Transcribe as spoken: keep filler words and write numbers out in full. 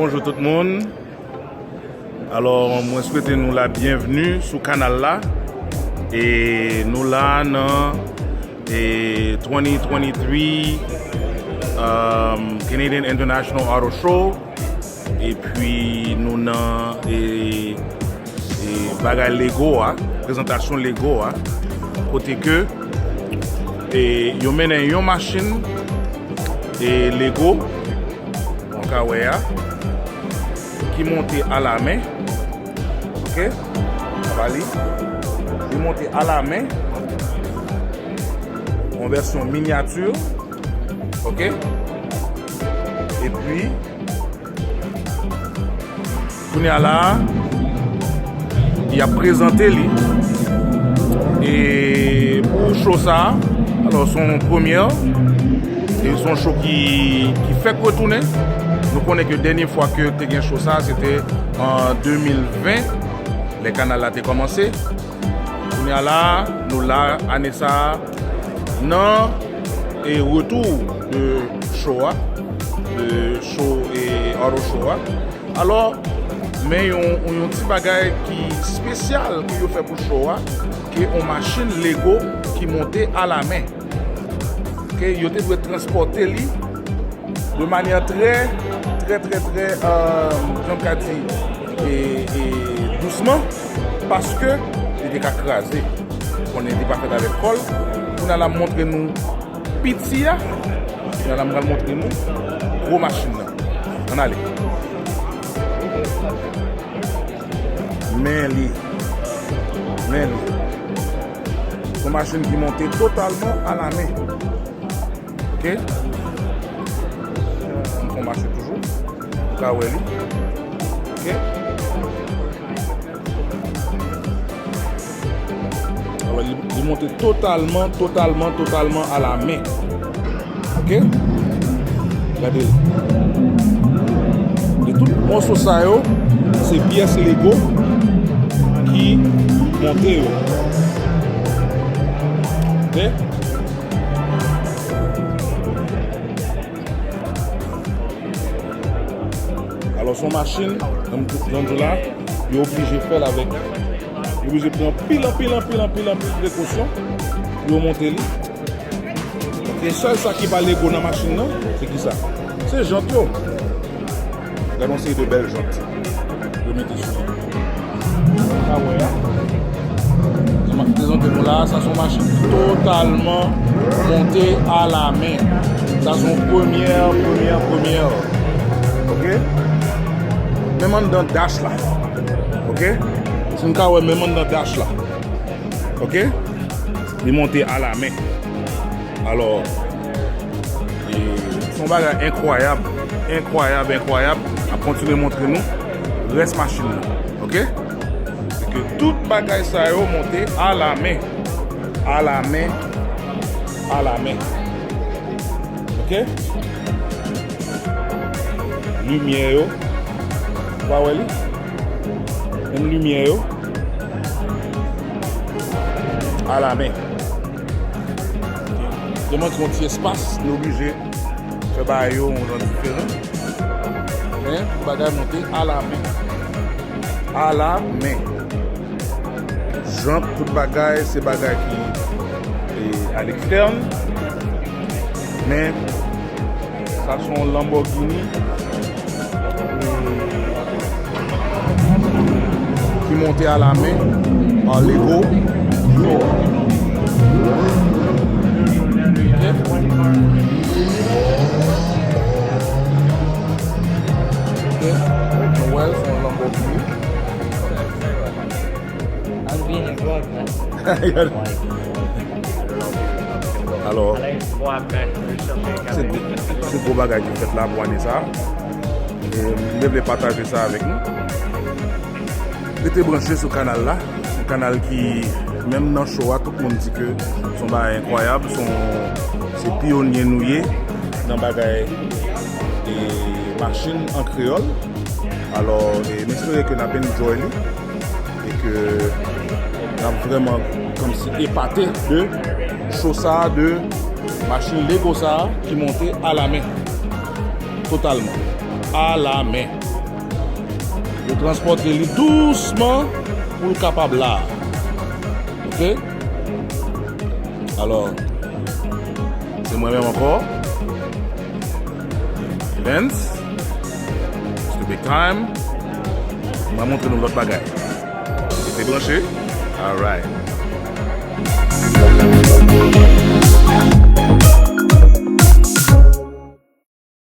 Bonjou tout moun. Alò, mwen swete nou la byenvni sou kanal la. E nou la nan e, twenty twenty-three um, Canadian International Auto Show. Epi nou nan e, e, bagay Lego a, prezantasyon Lego a, kote ke e, yo mennen yon machin e, Lego, ou ka wè a, ki monte alamen. Ok? Apa li? Li monte alamen. Yon vèsyon minyati. Ok? Epi, kounye a la, y ap prezante li. E pou show sa a, alò, se yon premyè. E se yon show ki, ki fèk retounen. Nou konnen ke dènye fwa ke te gen show sa a, se te an de mil ven, lè kanal la te kòmanse. Kounye a la, nou la, ane sa a, nan e retou de show a, de show e auto show a. Alò, men yon, yon ti bagay ki espesyal ke yo fè pou show a, ke yon machin Lego ki monte alamen. Ke yo te dwe transpòte li de manyè trè, trè, trè, trè, euh, jan m ka di, e, e dousman, paske li te ka kraze. Konnen li pa fèt avèk kò l. Kounye a la, m montre nou piti a. Kounye a la, m pral montre nou gwo machin nan. Ann ale. Men li. Men li. Se yon machin ki monte totalman alamen. Ok? M fè yon mache toujou. Ou ka wè li. Ok? Alò, li, li monte totalman, totalman, totalman alamen. Ok? Gade l. E tout mòso sa yo, se pyès Lego ki monte yo. Ok? Alò, se yon machin, jan m di w la, yo oblije fè l avèk, yo oblije pran anpil, anpil, anpil, anpil, anpil prekosyon pou yo monte li. Paske sèl sa ki pa Lego nan machin nan, se ki sa? Se jant yo. Gade yon seri de bèl jant yo mete sou li. Sa wè a. Jan m ap prezante nou la, sa se yon machin ki totalman monte alamen. Sa se yon premyè, premyè, premyè. Ok? Menm anndan dash la. Ok? Si n ka wè menm anndan dash la. Ok? Li monte alamen. Alò, e, se yon bagay enkwayab, enkwayab, enkwayab. M ap kontinye montre nou rès machin nan, ok? Se ke tout bagay sa yo monte alamen, alamen, alamen. Ok? Limyè yo, ou pa wè li? Menm limyè yo, alamen. Tèlman ki yon ti espas, nou oblije fè bagay yo yon jan diferan. Men, tout bagay monte alamen. Alamen. Jant, tout bagay, se bagay ki, e, a lekstèn. Men, sa se yon Lamborghini. Ki monte alamen pa Lego. Ok. Ok. Nou wè l, se yon Lamborghini. I'm being a vlog, man. Alò, se gwo, se gwo bagay ki fèt la pou ane sa. E m te vle pataje sa avèk nou. Rete branche sou kanal la. Yon kanal ki, menm nan show a, tout moun di ke se yon bagay enkwayab, se yon, se pyonye nou ye nan bagay e machin an kreyòl. Alò, e m espere ke n ap enjoy li e ke n ap vrèman kòmsi epate de show sa a, de machin Lego sa a ki monte alamen. Totalman. Alamen. Yo transpòte li dousman pou l kapab la. Oke? Alò, se mwen menm ankò. Evans. It's the big time. M a montre nou lòt bagay. Rete branche. Alright.